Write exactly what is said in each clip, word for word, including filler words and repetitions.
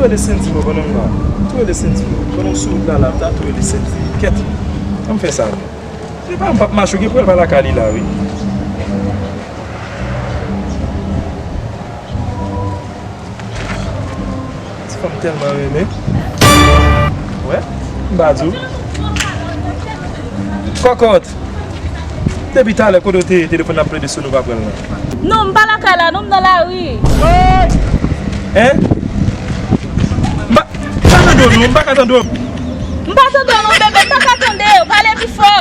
Rele Sendy, bro, pandan m la. Tou rele Sendy, bro. Pandan m sou wout la, la, m ta tou rele Sendy. Kèt. An m fè sa, non. Se pa m p ap mache, ou gen pou al pa lakay li la, wi. Ti fanm tèlman renmen. Wè, m pa di w. Kòkòt. Depi talè, kote w te ye, telefòn nan ap plede sone, ou pa pran l nan? Non, m pa lakay la, non, m nan lari. Hein? M pa, m pa tande w, non, m pa ka tande w. M pa tande w, non, bebe, m pa ka tande w. Pale pi fò.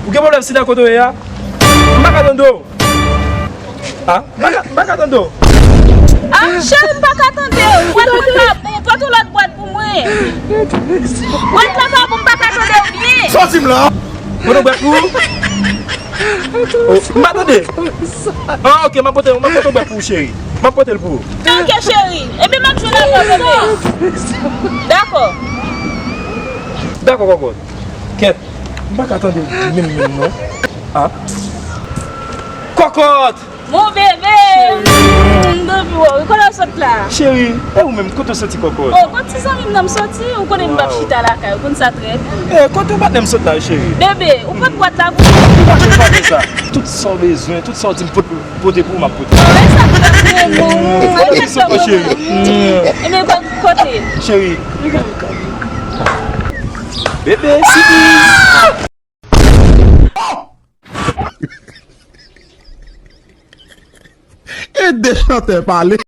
Ou gen pwoblèm sida kote w ye a? M pa ka tande w. Ah, m pa ka, m pa ka tande w. Ah, cheri, m pa ka tande w. Bwat mwen pa bon. Pote yon lòt bwat pou mwen. Bwat la pa bon, m pa ka tande w byen. Soti m la. Pote yon bwat pou ou? Oh, m pa tande. Ah, ok, m ap pote, m ap pote yon bwat pou ou, cheri. M ap pote l pou ou. Ok, cheri. Ebyen, m ap jwenn avè w, bebe. Dakò. Dakò, kòkòt. Kèt. M pa ka tande w menm, menm, non. Ah. Kòkòt! Mon bebe! M anvi wè w. Kote w sot la? Cheri, e ou menm, kote w soti, kòkòt? Oh, kot ti zanmi m nan m soti, ou konnen m p ap chita lakay, ou konn sa trè byen. Eh, kote w patnè m sot la, cheri? Bebe, ou pot bwat la pou mwen? Ou pa fè sa. Tout sa w bezwen, tout sa w di m pot, pote pou ou, m ap pote. Oh, e sa k ap fè non. Ou sot, cheri. Ebyen, kote? Cheri. Bebe, sipriz! E de chantè pale.